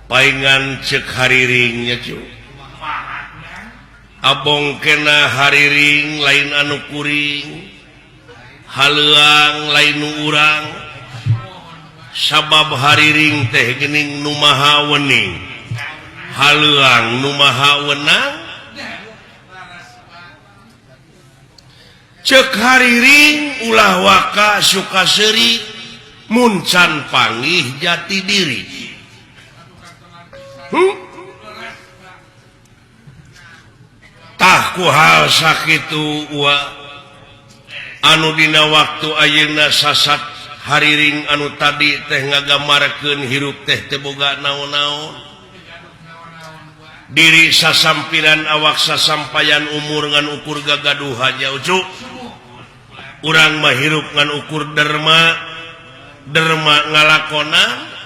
Paingan cek hariringnya cu. Abong kena hariring lain anu kuring, haleuang lain nu urang. Sabab hariring teh geuning nu maha wening, haleuang nu maha wenang. Cek hariring ulah waka suka seuri mun can panggih jati diri. Tah ku hal sakitu wa anu dina waktu ayeuna sasat hariring anu tadi teh ngagamarkeun hirup teh teu boga naon-naon. Diri sasampiran awak sasampayan umur ngan ukur gagaduhan nya ucu. Urang mah hirup ngan ukur derma, derma ngalakonan.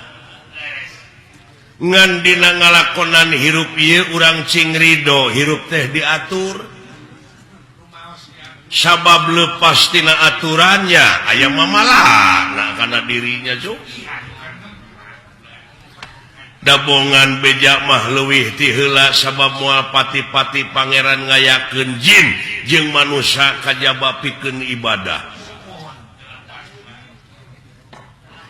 Ngan dina ngalakonan hirup ieu urang cing ridho hirup teh diatur. Sabab lepas tina aturannya aya mamalana kana dirinya cu. Dabongan beja mah leuwih ti heula sabab moal pati-pati pangeran ngayakeun jin jeung manusia kajaba pikeun ibadah.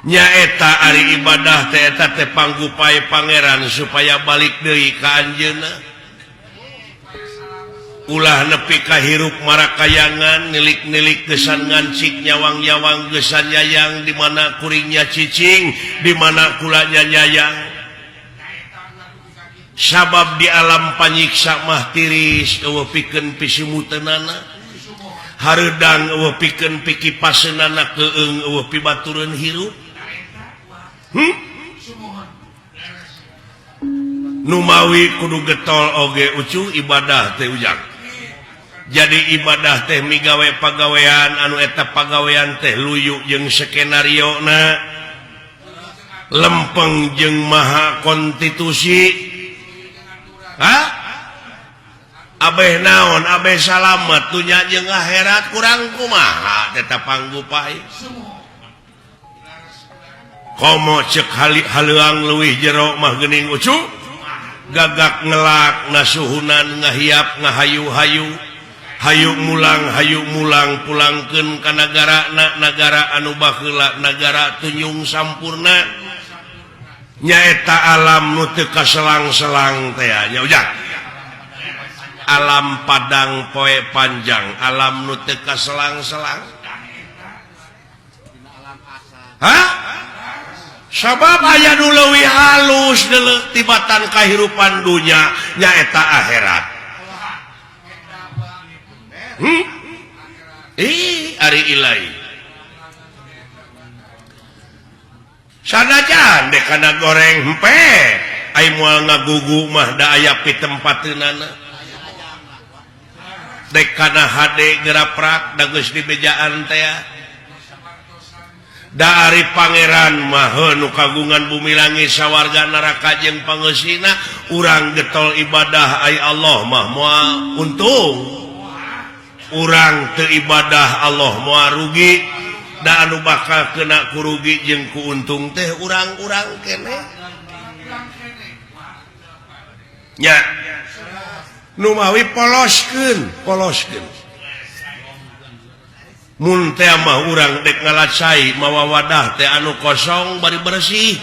Nyaeta ari ibadah teh eta teh panggupai pangeran supaya balik deui ka anjeunna. Ulah nepi ka hirup marakayangan nilik-nilik gesan ngancik nyawang-nyawang gesan nyayang di mana kuringnya cicing di mana kulanya nyayang. Sabab di alam panyiksa mah tiris eueuh pikeun pisimuteunana. Hareudang eueuh pikeun pikipaseunana keung eueuh pibatureun hirup. Numawi kudu getol oge ucu ibadah teh ujang. Jadi ibadah teh migawe pagawean anu eta pagawean teh luyu jeung skenariona lempeng jeung maha konstitusi. Hah? Abeh naon abeh salamet dunya jeung akhirat kurang kumaha eta panggupai. Komo cek haleuang leuwih jero mah geuning ucu. Gagak ngelak nasuhunan ngahiap ngahayu-hayu hayu mulang pulangkeun ka nagara na nagara anu baheula nagara tunyung sampurna nyaeta alam nu teu kaselang-selang teh nya ujang. Alam padang poe panjang alam nu teu kaselang-selang. Hah? Sabab aya nu leuwih halus deuleu tibatan kahirupan dunya nyaeta akhirat. Ih, ari ilai. Sanajan dek kana goreng hempe, ai moal ngagugu mah da aya pitempateunana. Dek kana hade geraprak da geus dibejaan teh. Da ari pangeran mah nu kagungan bumi langit sawarga neraka jeung pangeusina urang getol ibadah ai Allah mah moal untung. Urang teu ibadah Allah moal rugi. Da anu bakal kena kurugi jeung kuuntung teh urang-urang keneh. Nya nu mawi poloskeun, poloskeun. Mun teh mah urang dek ngalacai mawa wadah teh anu kosong bari bersih.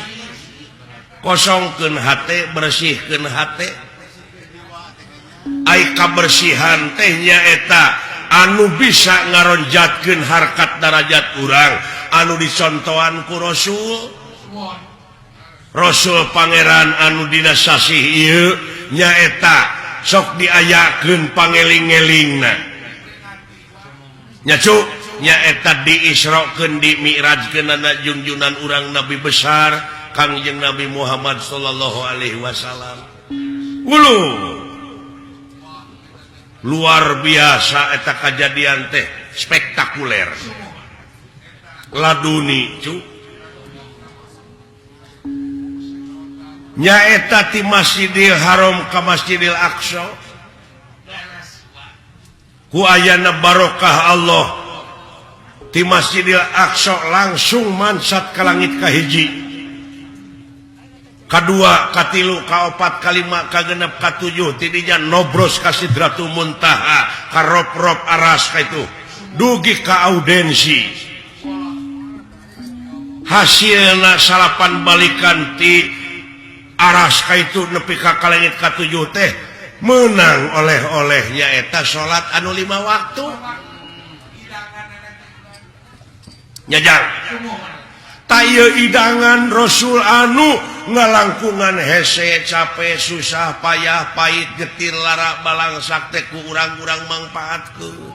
Kosongkeun hate, bersihkeun hate. Ai kabersihan teh nyaeta anu bisa ngaronjatkeun harkat darajat urang anu dicontohan ku Rasul. Rasul pangeran anu dina sasih ieu nyaeta sok diayakeun pangeling-elingna. Nya cu, nyaeta diisrokeun dimi'rajkeunana junjunan urang nabi besar Kangjeng Nabi Muhammad sallallahu alaihi wasallam. Ulu luar biasa eta kajadian teh spektakuler. Laduni cu. Nyaeta ti Masjidil Haram ka Masjidil Aqsa. Ku ayana barokah Allah ti Masjidil Aqsa langsung mansat ka langit kahiji. Kadua, katilu, kaopat, kalima, kagenep, katujuh, tidinya nobros ka Sidratul Muntaha, ka rop-rop aras ka itu. Dugi ka audensi. Hasilna salapan balikan ti aras ka itu nepi ka kalengit katujuh teh menang oleh-olehnya eta salat anu 5 waktu. Nyajang. Taya idangan Rasul anu ngalangkungan hese capek susah payah pahit getir lara balangsak teh ku urang-urang mangpaatkeun.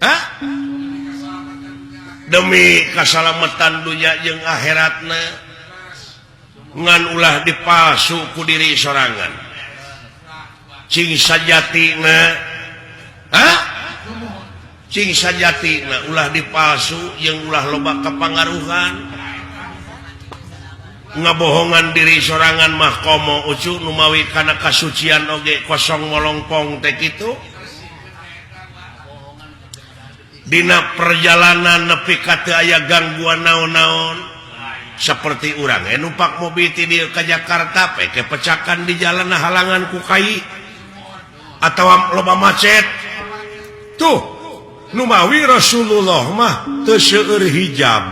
Hah? Demi kasalamatan dunya jeung akhiratna ngan ulah dipalsu ku diri sorangan. Cing sajatina, hah? Cing sajatina ulah dipalsu jeung ulah loba kapangaruhan. Ngabohongan diri sorangan mah komo ucu numawi kana kasucian oge kosong molongpong teh kitu. Dina perjalanan nepi ka teu aya gangguan naon-naon seperti urang numpak mobil ti dieu ka Jakarta peke pecakan di jalan halangan ku kai atawa loba macet. Tuh numawi Rasulullah mah teu seueur hijab,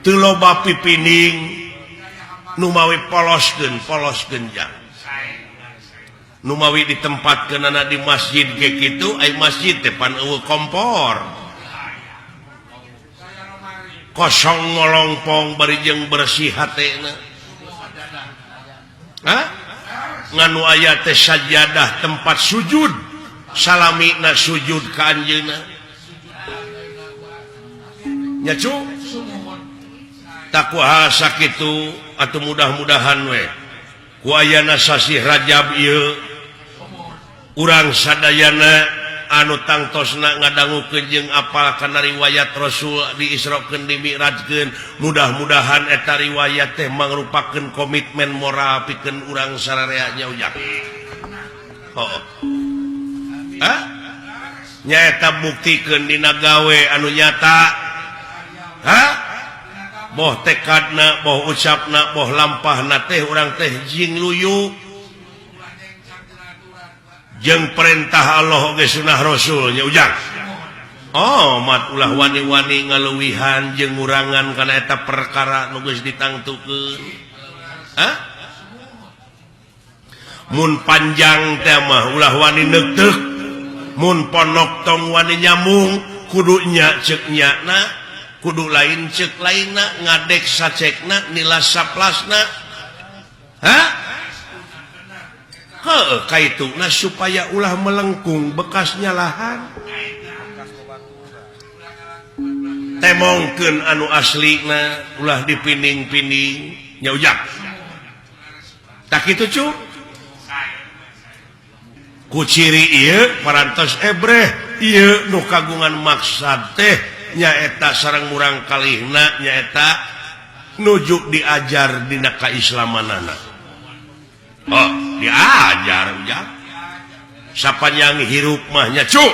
teu loba pipining, numawi poloskeun polos genjang. Numawi ditempatkeunana di masjid ge kitu, ai masjid teh pan eueuh kompor. Kosong ngolongpong bari jeung bersih hatena. Hah? Nganu aya teh sajadah tempat sujud, salamina sujud ka anjeunna. Nya cu? Takwa sakitu atuh mudah-mudahan we ku ayana sasih Rajab ieu urang sadayana anu tangtosna ngadangukeun jeung apal kana riwayat Rasul diisrokeun dimi'rajkeun, mudah-mudahan eta riwayat teh mangrupakeun komitmen moral pikeun urang sararea nya ujang. Oh. Hah? Nyaeta buktikeun dina gawe anu nyata. Hah? Boh tekadna, boh ucapna, boh lampahna teh urang teh jing luyu jeung perintah Allah oge sunah Rasul nya ujang. Oh, mat ulah wani-wani ngaluwihan jeung ngurangan kana eta perkara nu geus ditangtukeun. Hah? Mun panjang teh mah ulah wani neuteuk, mun ponok tong wani nyambung, kudu nya ceuk nyana, kudu lain ceuk lainna, ngadek sacekna, nilas saplasna. Hah? Heuh, kaituna supaya ulah melengkung bekasnya lahan. Temongkeun anu aslina ulah dipining-pining nya ujang. Tak kitu cu? Ku ciri ieu parantos ebreh ieu nu kagungan maksad teh nyaeta sareng murang kalihna nyaeta nuju diajar dina kaislamanana. Oh, diajar ujang. Sapanjang hirup mah nya cu.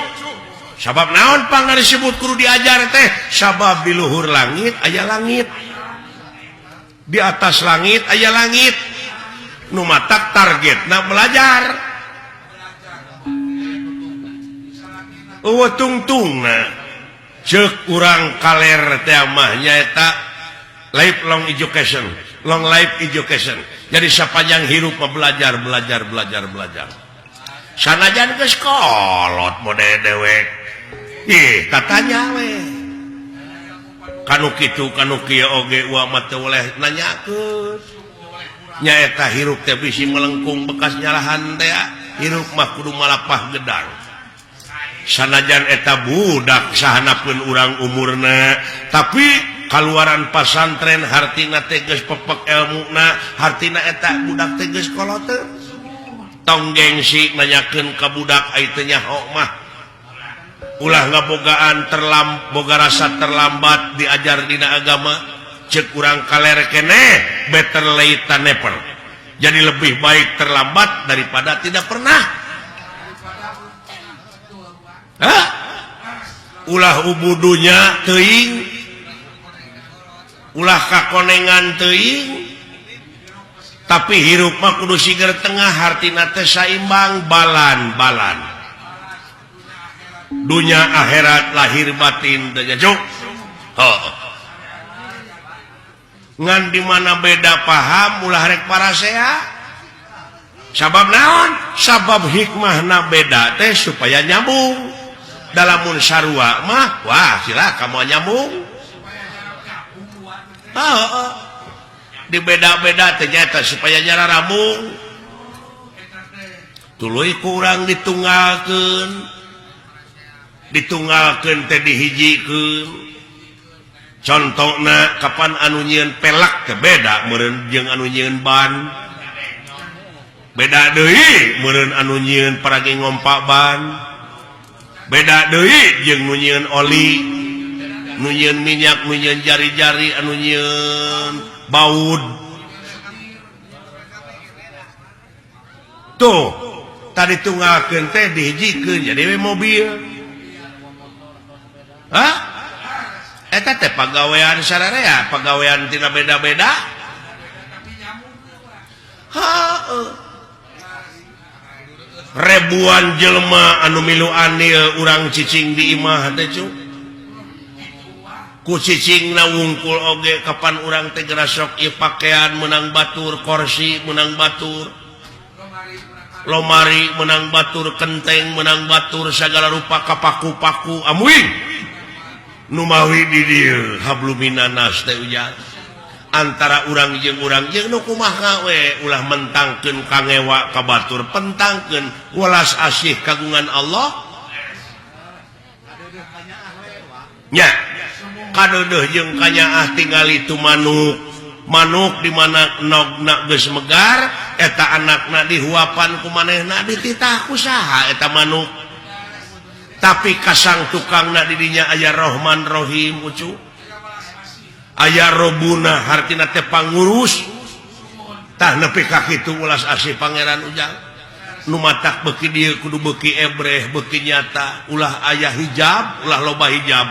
Sabab naon pangna disebut kudu diajar teh? Sabab di luhur langit aya langit. Di atas langit aya langit. Nu matak targetna belajar. Eueuh tungtungna ceuk urang kaler teh mah nyaeta lifelong education, long life education. Jadi sapanjang hirup mah belajar, belajar, belajar, belajar. Sanajan geus kolot model dewek. Ih, tatanya we. Kanu kitu kanu kieu oge uang mah teu boleh nanyakeun. Nyaeta hirup teh bisi melengkung bekas nyalahan teh, hirup mah kudu malapah gedang. Sanajan eta budak sahanapeun urang umurna, tapi kaluaran pasantren hartina teh geus pepek elmuna, hartina eta budak teh geus koloteun. Tong gengsi nanyakeun ka budak ai teu nyaho mah. Ulah ngabogaan boga rasa terlambat diajar dina agama, ceuk urang kaler keneh better late than never. Jadi lebih baik terlambat daripada tidak pernah. Hah? Ulah ubudunya teuing, ulah kakonengan teuing, Tapi hirup mah kudu siger tengah, hartina teh saimbang, balan-balan. Dunya akhirat, lahir batin teh, cuk. Oh. Ngan di mana beda paham ulah rek parasea. Sabab naon? Sabab hikmahna beda teh supaya nyambung. Dalamun sarua mah wah silakan mau nyambung. Oh, oh. Di beda-beda ternyata supaya nyara rambung. Tuluy kurang ditunggalkeun. Ditunggalkeun teh dihijikeun. Contohna kapan anu nyieun pelak teh beda meureun jeung anu nyieun ban. Beda deui meureun anu nyieun paragi ngompa ban. Beda deui jeung nu nyieun oli, nu nyieun minyak, nu nyieun jari-jari, anu nyieun baud. Tuh, tadi tunggalkeun teh dihijikeun jadi we mobil. Hah? Eta teh pagawean sararea, pagawean tina beda-beda. Heuh. Ribuan jelema anu milu anil urang cicing di imah teh cu. Ku cicingna wungkul oge kapan urang teh gerasok ieu pakaian menang batur, korsi menang batur, lomari menang batur, kenteng menang batur, segala rupa kapaku-paku amuing. Nu mawi di dieu habluminanas teh ujang. Antara urang jeung nu kumaha we ulah mentangkeun kangewa ka batur, pentangkeun welas asih kagungan Allah. Nya kadeudeuh jeung kanyaah tingali tu manuk. Manuk di mana nogna geus megar eta anakna dihuapan ku manehna dititah ku saha eta manuk. Tapi kasang tukangna di dinya aya Rahman Rahim ucu. Aya Robuna hartina teh pangurus. Tah nepi ka kitu ulas asih pangeran ujang. Nu matak beuki dieu kudu beuki ebreh beuki nyata, ulah aya hijab, ulah loba hijab.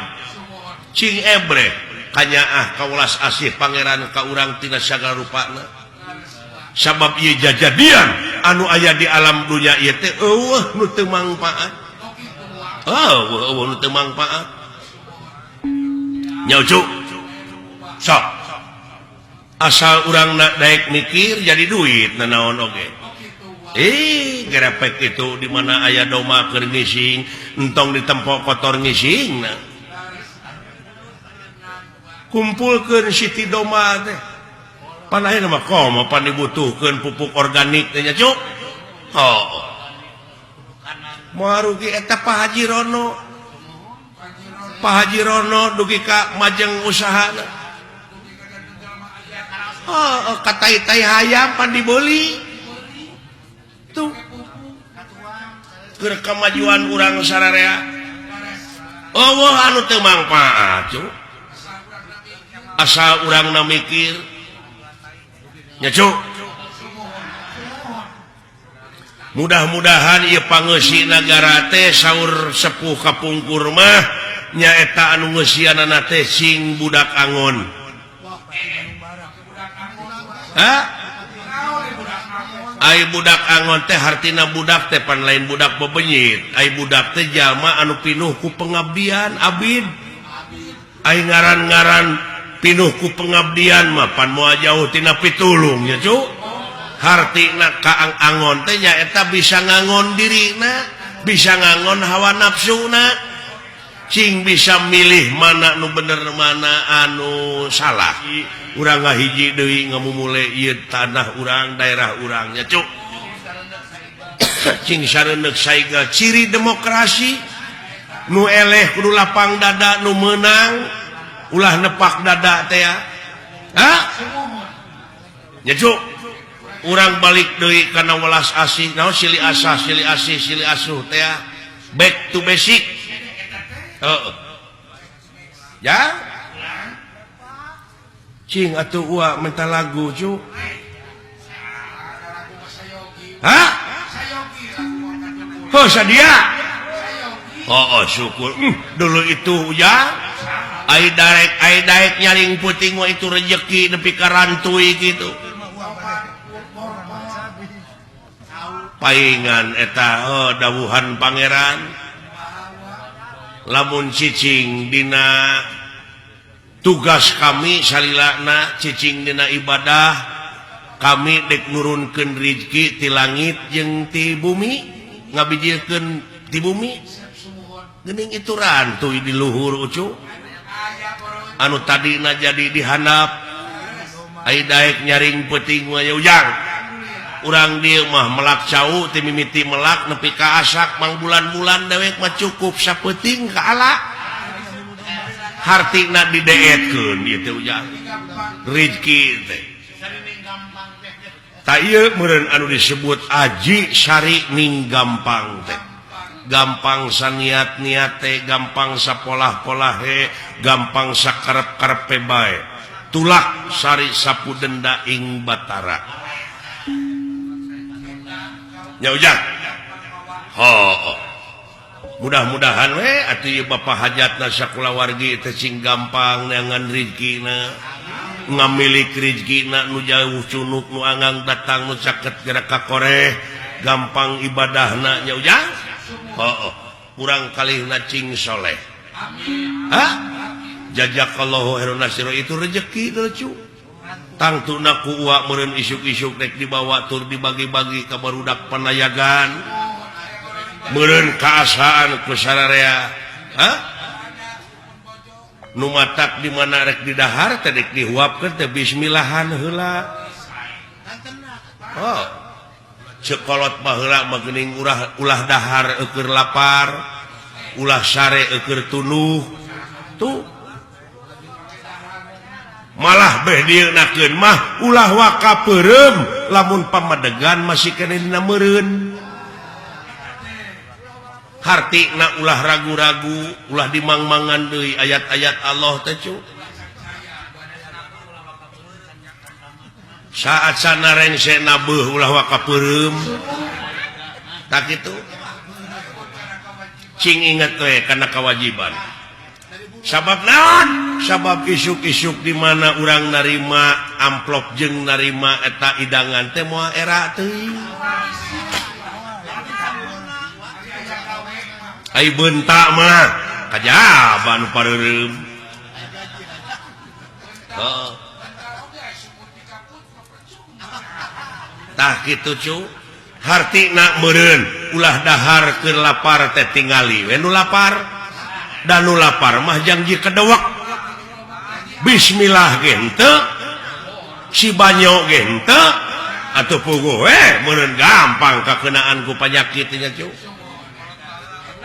Cing ebreh kanyaah ka ulas asih pangeran ka urang tina sagala rupana. Sabab ieu jajadian anu aya di alam dunya ieu teh eueuh nu teu mangpaat. Oh, eueuh nu teu mangpaat. Nya ucu. Sok. Asal urang nak daek mikir jadi duit nanaon oge. Gerepek itu di mana aya doma keur ngising, entong ditempok kotor ngising nah. Kumpulkeun siti doma teh. Pan ayeuna mah komo pan dibutuhkeun pupuk organik teh nya cuk. Oh. Moal rugi eta Pak Haji Rono. Pak Haji Rono dugi ka majeng usahana. Oh, katai-tai hayam pan dibeli. Tuh. Keur kamajuan urang sararea. Eueuh anu teu mangpaat cuk. Asal urangna mikir. Nya cuk. Mudah-mudahan ieu pangeusi nagara teh saur sepuh kapungkur mah nyaeta anu ngeusianana teh sing budak angon. Hah? Ai budak angon teh hartina budak teh pan lain budak bebenyit. Ai budak teh jalma anu pinuh ku pengabdian abid. Ai ngaran-ngaran pinuh ku pengabdian mah pan moal jauh tina pitulung nya cu. Hartina ka angon teh nyaeta bisa ngangon dirina, bisa ngangon hawa nafsuna, cing bisa milih mana nu bener mana anu salah. Urang ngahiji deui ngamumule ieu tanah urang, daerah urang nya cuk. Cing sareundeuk saiga ciri demokrasi nu eleh kudu lapang dada, nu meunang ulah nepak dada teh ya. Hah? Nya cuk. Urang balik deui kana welas asih, naon silih asah, silih asih, silih asuh teh. Back to basic. Heeh. Ya? Cing atuh ua minta lagu cu. Hah? Oh sadia. Oh, oh syukur. Dulu itu ya. Ai daek nyaring puting mah itu rejeki nepi ka rantui gitu. Paingan eta oh, dawuhan pangeran lamun cicing dina tugas kami salilana cicing dina ibadah kami dek nurunkeun rizki ti langit jeung ti bumi ngabijilkeun ti bumi geuning itu rantuy di luhur ucu anu tadina jadi dihandap ai daek nyaring peuting mah ujang urang dieu mah melak cau ti mimiti melak nepi ka asak mang bulan-bulan dewek mah cukup sapeuting ka ala hartina dideetkeun ieu teh ujang rizki teh ta ieu meureun anu disebut aji sari ning gampang teh gampang saniat-niat teh gampang sapolah-polahe gampang sakarep-karepe bae tulak sari sapu denda ing batara nya ujang ho mudah-mudahan we atuh ieu bapa hajatna sakulawargi teh sing gampang neangan rizkina ngamilik rizkina nu jauh cunuk nu anggang datang nu caket gerak ka koreh gampang ibadahna nya ujang oh, kurang kalihna cing soleh. Amin. Hah? Jazakallahu khairan nasiro itu rezeki lucu. Tangtuna ku uak meureun isuk-isuk rek dibawa tur dibagi-bagi ka barudak panayagan. Meureun kaasaan ku sararea. Hah? Nu matak di mana rek didahar teh rek dihuapkeun teh bismillahan heula. Oh. Cekolot baheula mah geuning ulah dahar eueur lapar, ulah sare eueur tunuh. Tuh. Malah beh dieunakeun mah ulah waka peureum lamun pamadegan masih keneh dina meureun. Hartina ulah ragu-ragu, ulah dimangmangan deui ayat-ayat Allah teh cu. Saat sana rengse nabeuh ulah waka peureum. Tak kitu. Cing inget we kana kewajiban. Sabab naon? Sabab isuk-isuk di mana urang narima amplop jeung narima eta idangan teh moal era teuing. Ai beunta mah kajaba nu pareureum. Heeh. Tah kitu cu. Hartina meureun ulah dahar keur lapar teh tingali we nu lapar. Dan nu lapar mah jangji kedewek. Bismillah ge henteu. Si banyo ge henteu. Atuh puguh we meureun gampang kakeunaan ku panyakit nya cu.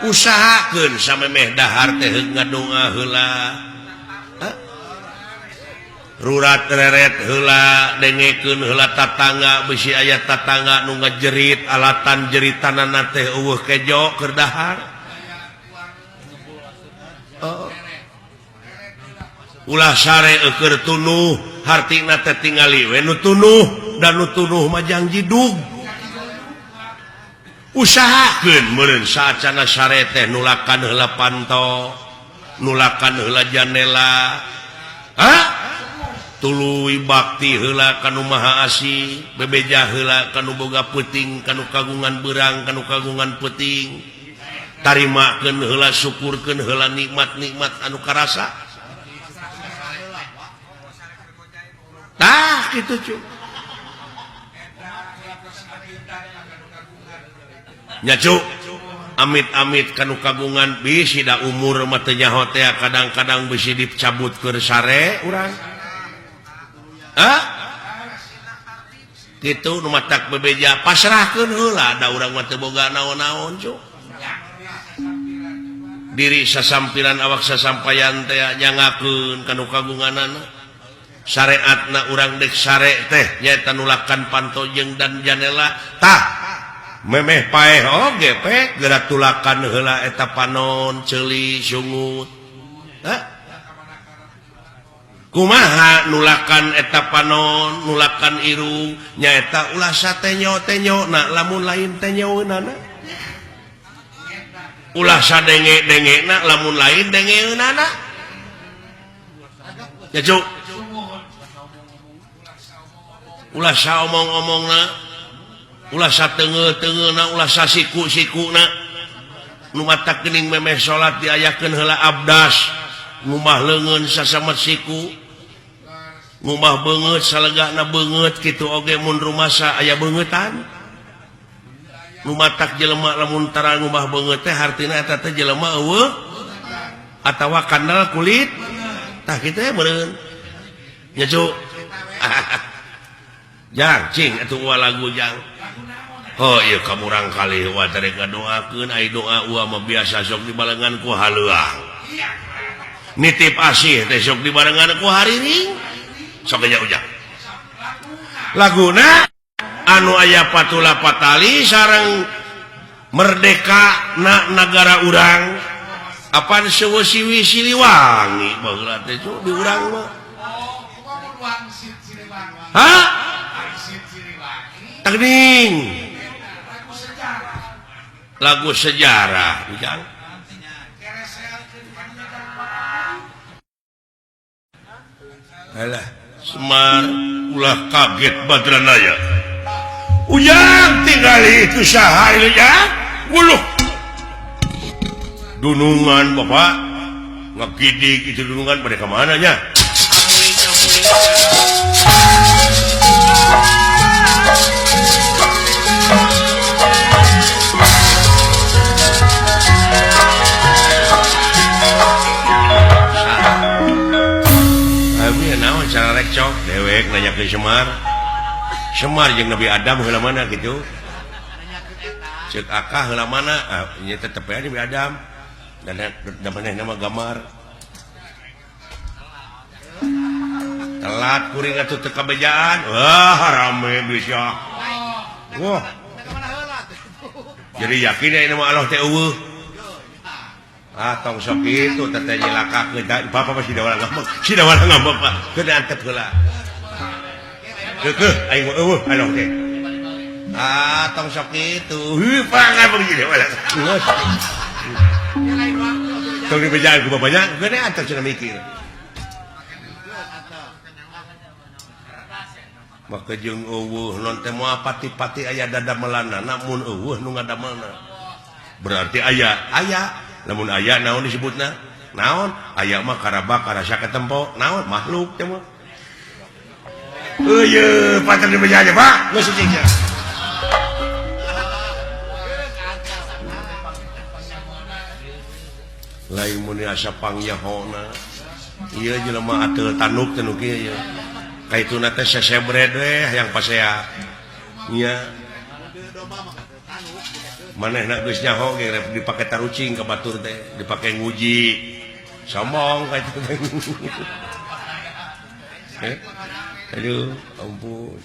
Usahakeun samemeh dahar teh ngadoa heula. Rurat reret heula dengekeun heula tatangga bisi aya tatangga nu ngajerit alatan jeritanana teh eueuh kejo keur dahar. Oh. Ulah sare eueur tunuh hartina teh tingali we nu tunuh dan nu tunuh mah jangji dug. Usahakeun meureun saacana sare teh nulakan heula panto, nulakan heula janela. Hah? Tuluy bakti heula ka nu Maha Asih, bebeja heula ka nu boga peuting, ka nu kagungan beurang, ka nu kagungan peuting. Tarimakeun heula, syukurkeun heula nikmat-nikmat anu karasa. Tah kitu cu. Nya cu, amit-amit ka nu kagungan bisi da umur mah teu nyaho teh kadang-kadang bisi dicabut keur sare urang. Hah? Kitu nu matak bebeja pasrahkeun heula da urang mah teu boga naon-naon cu. Diri sasampiran awak sasampayan teh nyangakeun ka nu kagunganana. Syariatna urang dek sare teh nyaeta nulakan panto jeung dan janela. Tah memeh paeh oge pe geura tulakan heula eta panon ceuli sungut. Hah? Kumaha nulakan eta panon nulakan irung nyaeta ulah satenyo-tenyo na lamun lain tenyoeunana. Ulah sadenge-dengena lamun lain dengeunana. Ya cu. Ulah saomong-omongna, ulah sateungeul-teungeulna, ulah sasiku-sikuna. Nu matak geuning memeh salat diayakeun heula abdas, ngumbah leungeun sasamet siku, ngumbah beungeut salegana beungeut kitu oge mun rumasa aya beungeutan. Nu matak jelema lamun tara ngumbah beungeut teh hartina eta teh jelema eueuh atawa kandel kulit. Tah kitu meureun. Nya cu. Jang cing atuh uwa lagu jang. Oh ieu ka murang kalih wa tarek ngadoakeun ai doa uwa mah biasa sok dibarengan ku haleuang. Nitip asih teh sok dibarengan ku hariring. Sok nya ujang. Laguna anu aya patula patali sareng merdeka na nagara urang. Apan seueuh siwi Siliwangi baheula teh di urang mah. Hah? Teuing. Lagu sejarah ujang. Alah, Semar ulah kaget Badranaya. Ujang tinggali itu saha ieu ujang? Uluh. Dunungan bapak ngegidik itu dunungan pada kemana nya? Abi naon cara rekcok dewek nanya ke Semar. Semar jeung Nabi Adam heula mana gitu? Ceuk akah heula mana? Ah, nya tetep aya Nabi Adam. Dan nama gambar telat kuring atuh teu kabejaan. Wah rame bisa. Wah. Jadi yakin aya nama Allah teh eueuh. Ah tong sok kitu teh teh nyilakakeun bapak mah sida wala ngambek. Sida wala ngambek Pak. Keun antep heula. Keukeuh aing mah eueuh Allah teh. Ah tong sok kitu. Heuh pangabeng sida wala. Geus. Tong dibejaan ku bapaknya, geus antep cenah mikir. Maka jeung eueuh non teh moal pati-pati aya dadamelanna, mun eueuh nu ngadamelna. Berarti aya, aya. Lamun aya naon disebutna? Naon? Aya mah karabak karasa katempo, naon makhluk teh mah. Eueuh, pater dibejaan Pak. Geus cicing sia. Lain mun asa pangyahona. Ieu jelema ateul tanduk teh nu kieu ieu. Kaituna teh sesebred we hayang pasea. Nya. Manehna geus nyaho ge rek dipake tarucing ka batur teh, dipake nguji. Sombong kaitu teh. Aduh, ampun.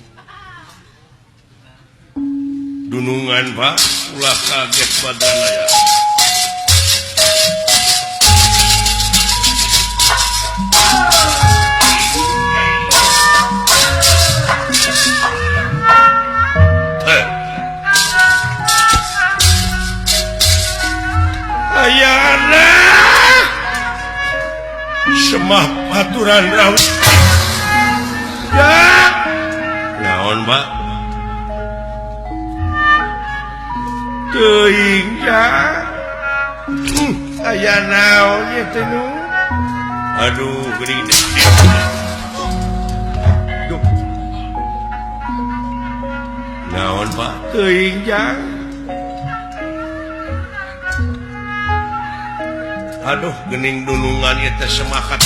Dunungan Pak, ulah kaget badanna ya. Ayana semah aturan rawi. Ya. Naon, Pak? Teuing ya. Aya naon ieu teh nu? Aduh, geuning. Duh. Naon, Pak? Teuing ya. Aduh, gening dunungan ieu teh semakat.